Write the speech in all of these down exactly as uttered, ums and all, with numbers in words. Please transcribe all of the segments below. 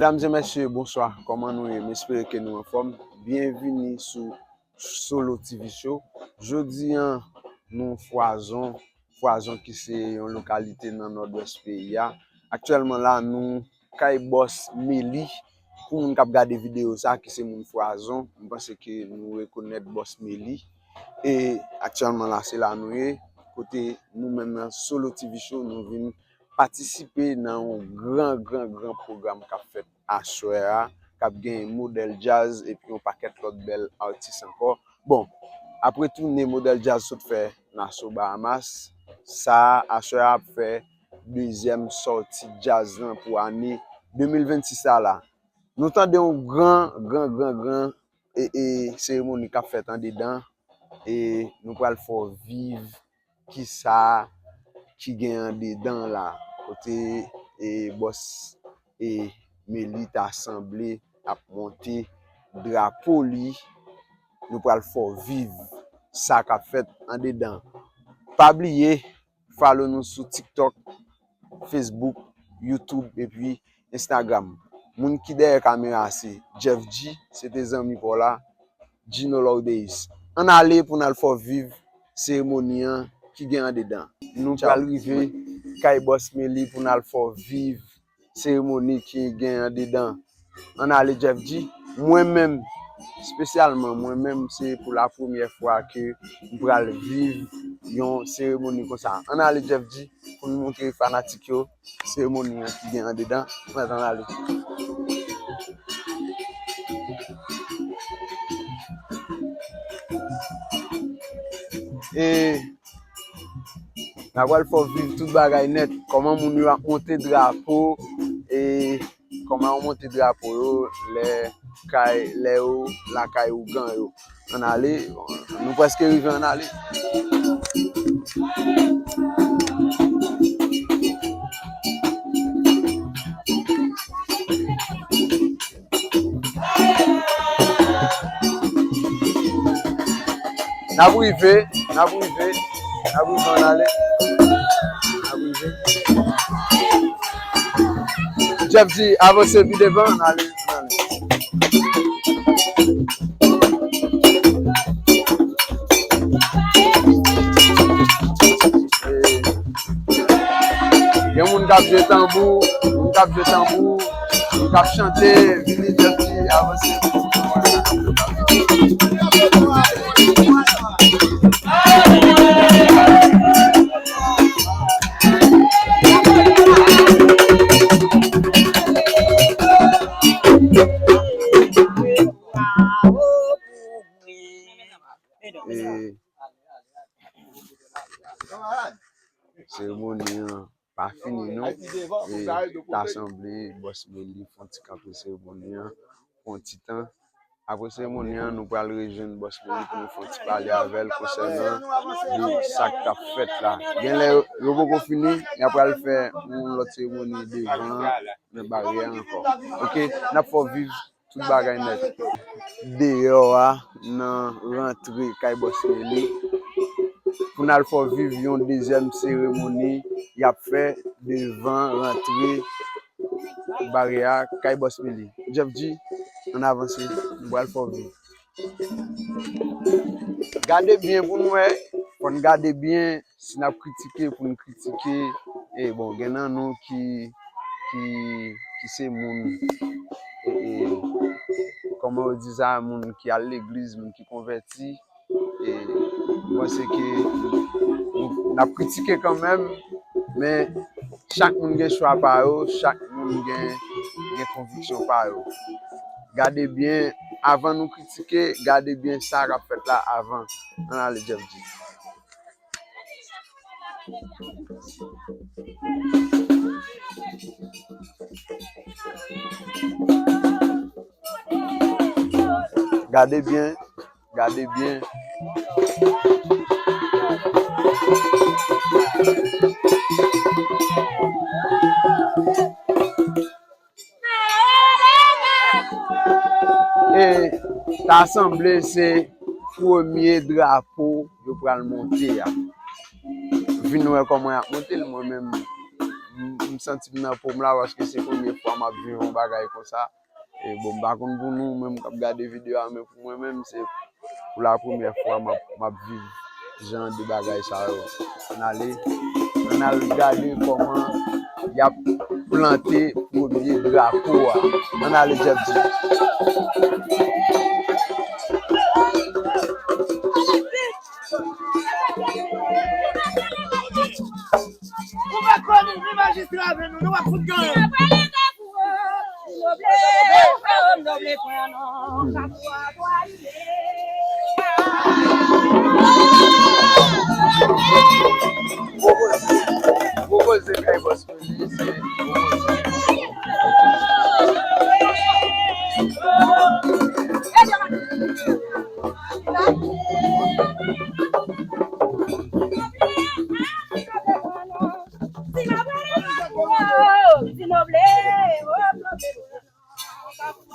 Medam e mesye, bonswa. Kòman nou ye? M espere ke nou anfòm. Byenvini sou Solo T V Show. Jodi a, nou Fwazon, Fwazon ki se yon lokalite nan nòdwès peyi a. Aktyèlman la, nou kay bòs Meli. Pou moun k ap gade videyo sa, ki se moun Fwazon, m panse ke nou rekonèt bòs Meli. E aktyèlman la, se la nou ye, kote nou menm nan Solo T V Show, nou vin patisipe nan yon gran, gran, gran pwogram k ap fèt aswè a, k ap gen Modèl Djaz epi yon pakèt lòt bèl atis ankò. Bon, apre toune Modèl Djaz sot fè Nassau Bahamas, sa a, aswè a ap fè dezyèm sòti djaz lan pou ane de mil vennsis sa la. Nou tande yon gran, gran, gran, gran e, e, seremoni k ap fèt andedan. E nou pral fè w viv kisa ki gen andedan la. Kote, e, bòs, e, Meli ta sanble ap monte drapo li. Nou pral fè w viv sa k ap fèt andedan. Pa bliye, follow nou sou TikTok, Facebook, YouTube epi Instagram. Moun ki dèyè kamera a se Jeff G, se te zanmi pa w la, Gino Lourdes. Ann ale pou n al fè w viv seremoni an ki gen andedan. Nou pral rive kay bòs Meli pou n al fè w viv seremoni ki gen andedan. Ann ale, Jeff G. Mwen menm, espesyalman mwen menm, se pou la premyè fwa ke m pral viv yon seremoni konsa. Ann ale, Jeff G, pou n montre fanatik yo seremoni an ki gen andedan. Mèt ann ale. E N a pral fè w viv tout bagay nèt. Kòman moun yo ap monte drapo, e kòman yo monte drapo yo lè kay, lè yo lakay ougan yo. Ann ale, nou prèske rive, ann ale. N ap rive, n ap rive, n ap rive, ann ale. N ap rive. Jeff G, avanse pi devan, ann ale, ann ale. Gen moun k ap jwe tanbou, moun k ap jwe tanbou, moun k ap chante, vini Jeff G avanse. E seremoni an pa fini non. E ta sanble bòs Meli fè yon ti kanpe seremoni an pou yon ti tan. Apre seremoni an, nou pral rejwenn bòs Meli pou nou fè yon ti pale avè l konsènan de sa k ap fèt la. Genlè yo, yo poko fini, y ap pral fè yon lòt seremoni devan nan baryè a ankò. Oke, n ap fè w viv tout bagay nèt. Deyò a, nan rantre kay bòs Meli, pou n al fè w viv yon dezyèm seremoni y ap fè devan rantre baryè a kay bòs Meli. Jeff G, ann avanse, nou pral fè w viv. Gade byen pou n wè, fò n gade byen. Si n ap kritike pou n kritike, e bon, gen nan nou ki, ki, ki se moun, e, e, kòman yo di sa, moun ki al legliz, moun ki konvèti, e, m panse ke nou, n ap kritike kanmenm, men chak moun gen chwa pa yo, chak moun gen, gen konviksyon pa yo. Gade byen, avan nou kritike, gade byen sa k ap fèt la avan. Ann ale, Jeff G. Gade byen, gade byen. E ta sanble se premye drapo yo pral monte a. Vin wè kòman y ap monte l, mwen menm, m M, m santi m nan po m la paske se premye fwa m ap viv yon bagay konsa. E bon, m pa konn pou nou menm k ap gade videyo a, men pou mwen menm, se pou la premyè fwa m ap, m ap viv jan de bagay sa yo. Ann ale, ann al gade kòman y ap plante premye drapo a. Ann ale, Jeff G. Ou pa konnen ni majistra avè nou, nou pa fout ganyen. Gwo koze, gwo koze kay bòs.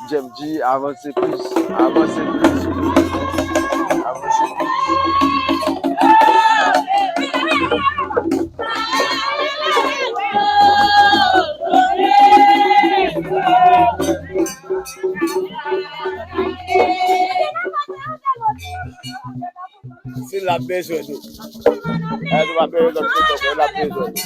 Jeff G, avanse plis, avanse plis, avanse plis. Si l ap bezwen nou. Lè nou pa bezwen lòt foto, lè l ap bezwen nou.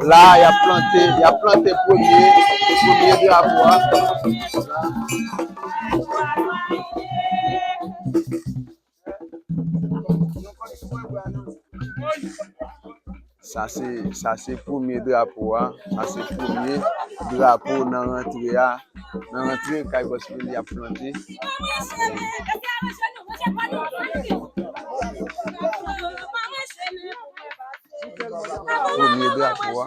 La, y ap plante, y ap plante premye, premye drapo a. Sa se, sa se premye drapo a. Sa se premye drapo nan rantre a. Nan rantre kay Bòs Meli ap plante. Premye drapo a.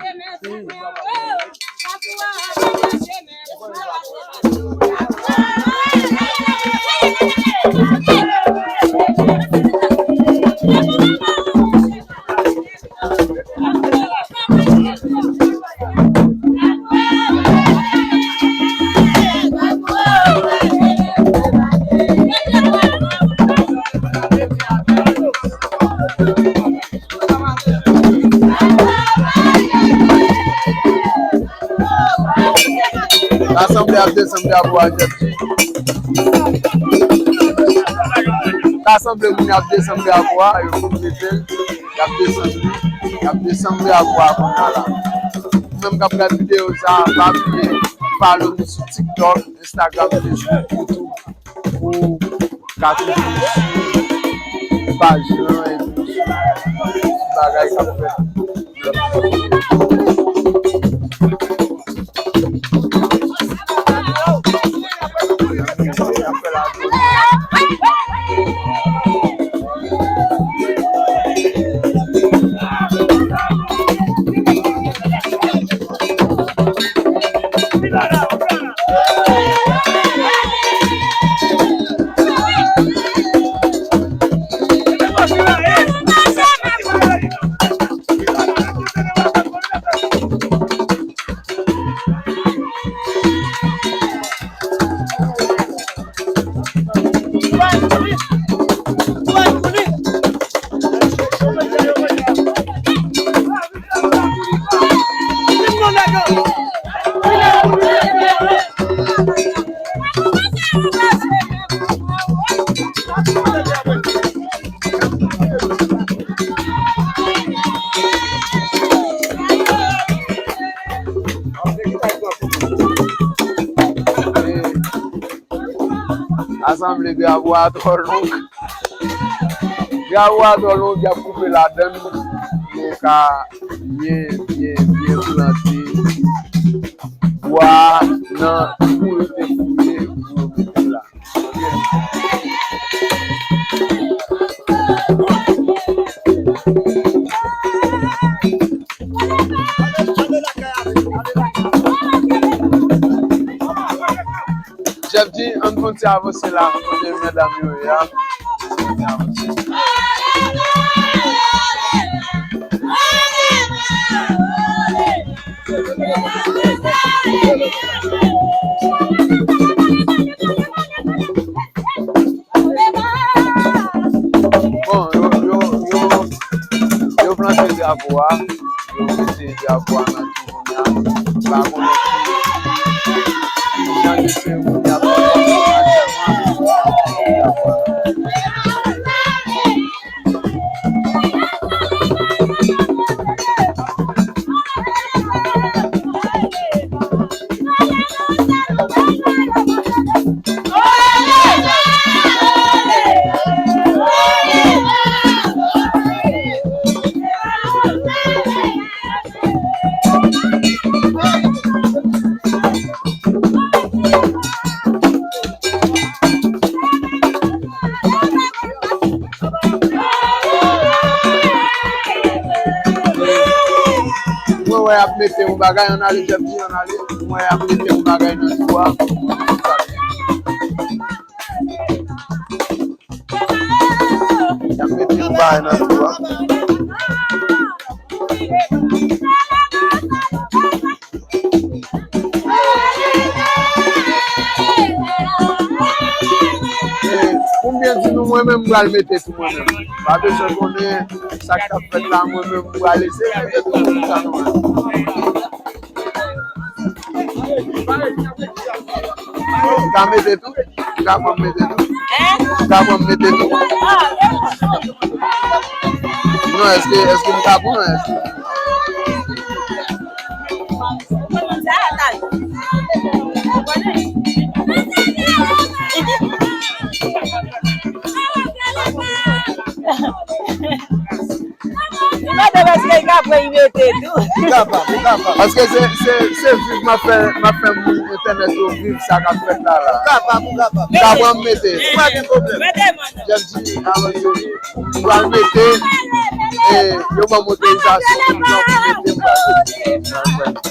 Rasanble ap desann drapo a, Jeff G. Rasanble moun ap desann drapo a, yo fin mete l, y ap desann li, y ap desann drapo a kounye a la. Ou menm k ap gade videyo sa a, pa bliye follow nou sou TikTok, Instagram, Facebook, YouTube, pou ka toujou swiv paj lan epi swiv tout bagay k ap fèt. Rasanble drapo a twò long. Drapo a twò long, y ap koupe ladann pou yo ka byen, byen, byen plante bwa nan pou yo te koupe pou yo mete la. Jeff G, ann fè yon ti avanse la, kote medam yo ye a. Ann fè yon ti avanse. Bon, yo, yo, yo, yo plante drapo a, yo mete drapo a nan tou kounye a. M pa konnen ki, ki jan de seremoni y ap fè. Mwen wè y ap mete yon bagay, ann ale, Jeffdy, ann ale. Mwen wè y ap mete yon bagay nan tou a. Y ap mete yon bagay nan tou a. E, pou m byen di nou, mwen menm, m pral mete tou mwen menm. Pa bezwen konnen sa k ap fèt la, mwen menm, m pral eseye mete tou moun sa nou an. M ka mete tou? M ka pran mete tou? M ka pran mete tou? Non, èske, èske m ka pran? Èske Ou mande èske li ka pran, li mete tou. Ou kapab, ou kapab. Paske se, se, se viv m ap fè, m ap fè moun entènèt yo viv sa k ap fèt la, la. Ou kapab, ou kapab. Sa pran m mete. Ou pa gen pwoblèm. Mete, mwen. Jeffdy Alanjoli, m pral mete, e, yo ban m otorizasyon pou m mete, m pral mete.